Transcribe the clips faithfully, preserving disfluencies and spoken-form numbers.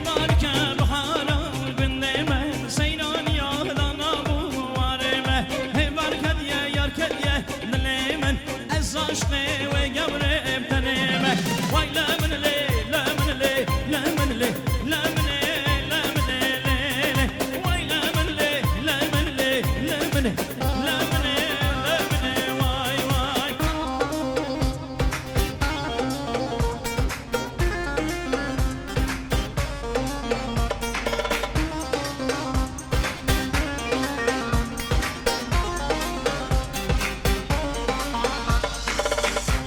barke bihara gundê me, seyraniya dana bû warê me. Hê bar kediye, yar kediye dilê min, ez aşqê wê gewrê bi tenê me. Way le min lê, le min lê, le min lê, le min ê, le min ê lê lê. Way le min lê, le min lê, le min ê, le min ê, le min ê, way, way.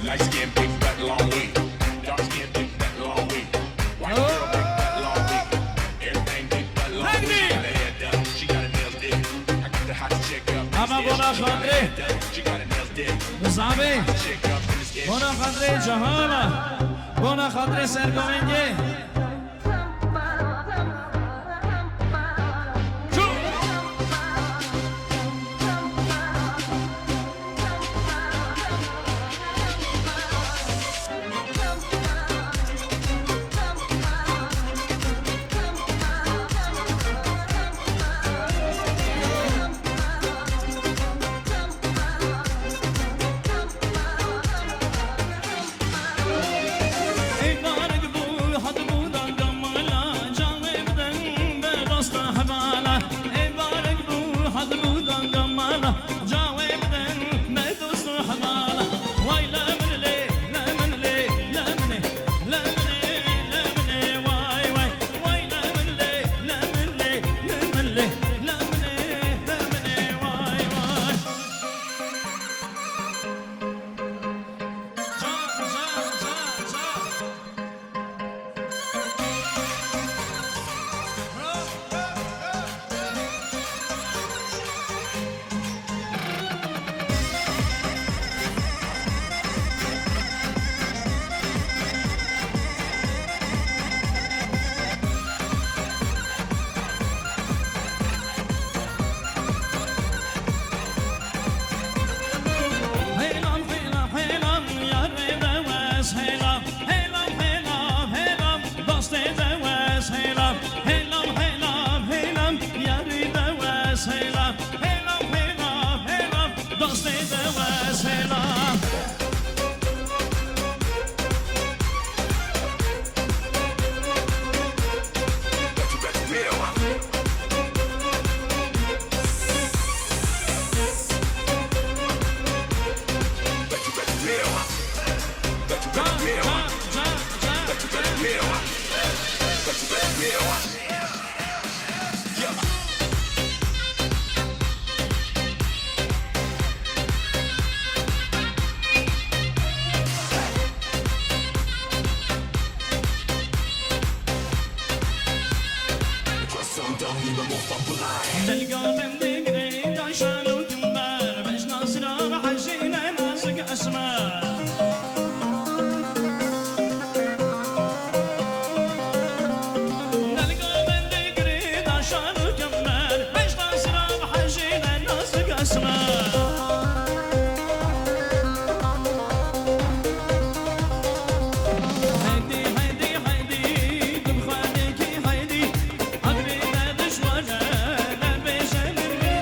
Light skin, big fat, long way. Dark skin, big fat, long way. White girl, big fat, long way. Everything big fat, long way. She got her hair done, she got her nails did. I got the hottest chick up. Ama bona xatirê. She got her nails did. Nizamê. Bona xatirê cehana. Bona xatirê sergovengê. Ê barik bû, hat bû da gamala, cawê bidin be dosta hemala. Ê barik bû, hat bû da gamala, cawê bidin be dosta hemala. Way le min lê, le min lê, le min ê, le min ê, le min ê, way, way. Way le min lê, le min lê, le min lê, le min ê, le min ê, way, way. Hêlam, hêlam, hêlam, yarê de wes, hêlam. Hêlam, hêlam, hêlam, dostê de wes, hêlam. Hêlam, hêlam, hêlam, yarê de wes, hêlam. Hêlam, hêlam, hêlam, dostê de wes, hêlam. Dilga min digre daşan û kimber, bejna sirar hejîne nazik esmer. Dilga min digre daşan û kimber, bejna sirar hejîne nazik esmer. Heydî, heydî, heydî, tu bi xwe dikî heydî. Heydî, heydî, heydî, tu bi xwe dikî heydî.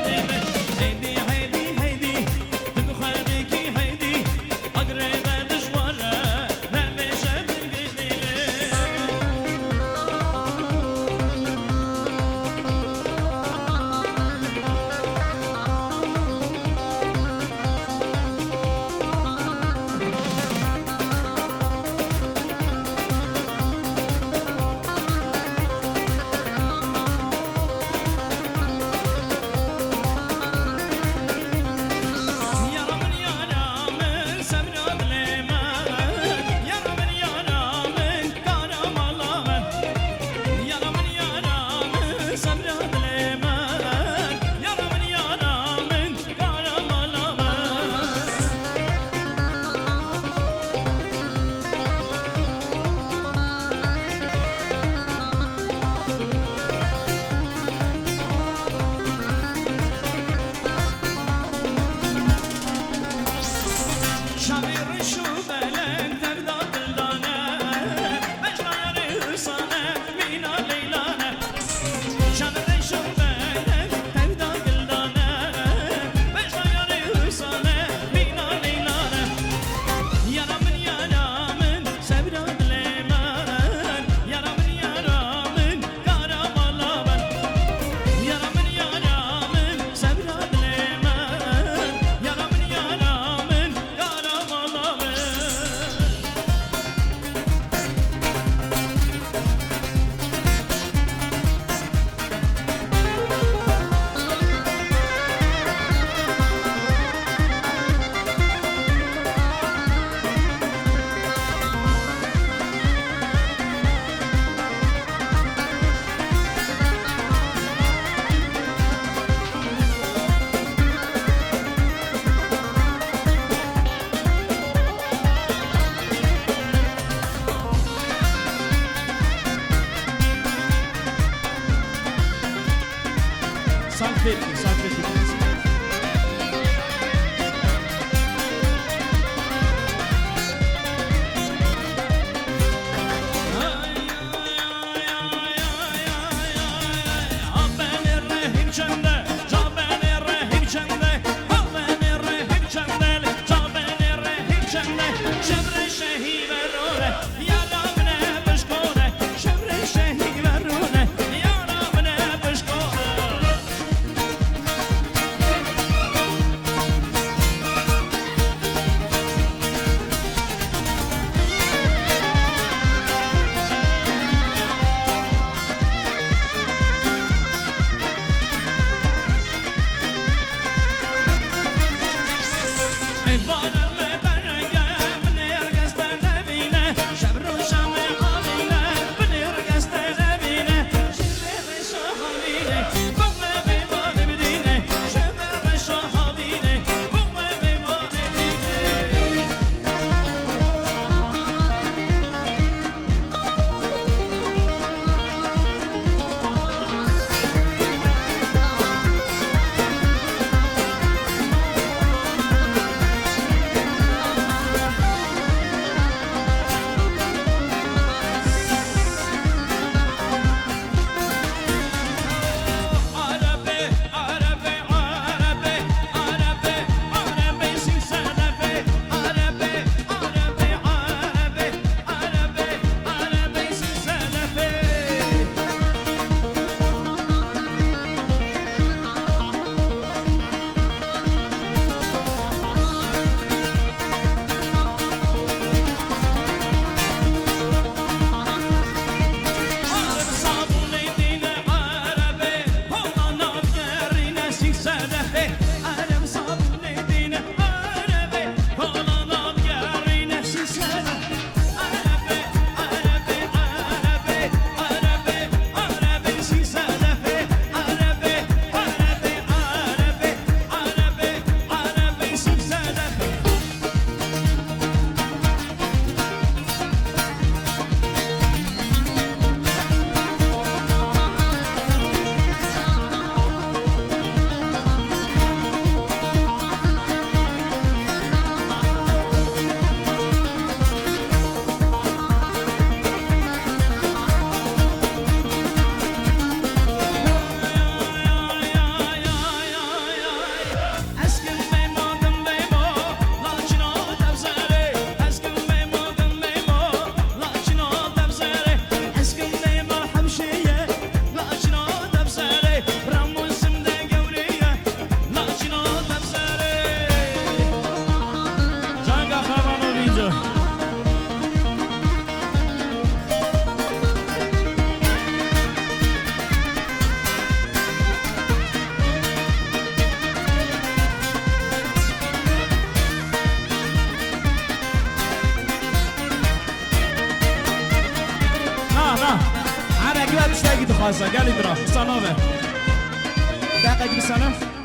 Na, na. Erek we tiştekî dixwaze, gelî bira. Qisa nabe. Deqek bisene.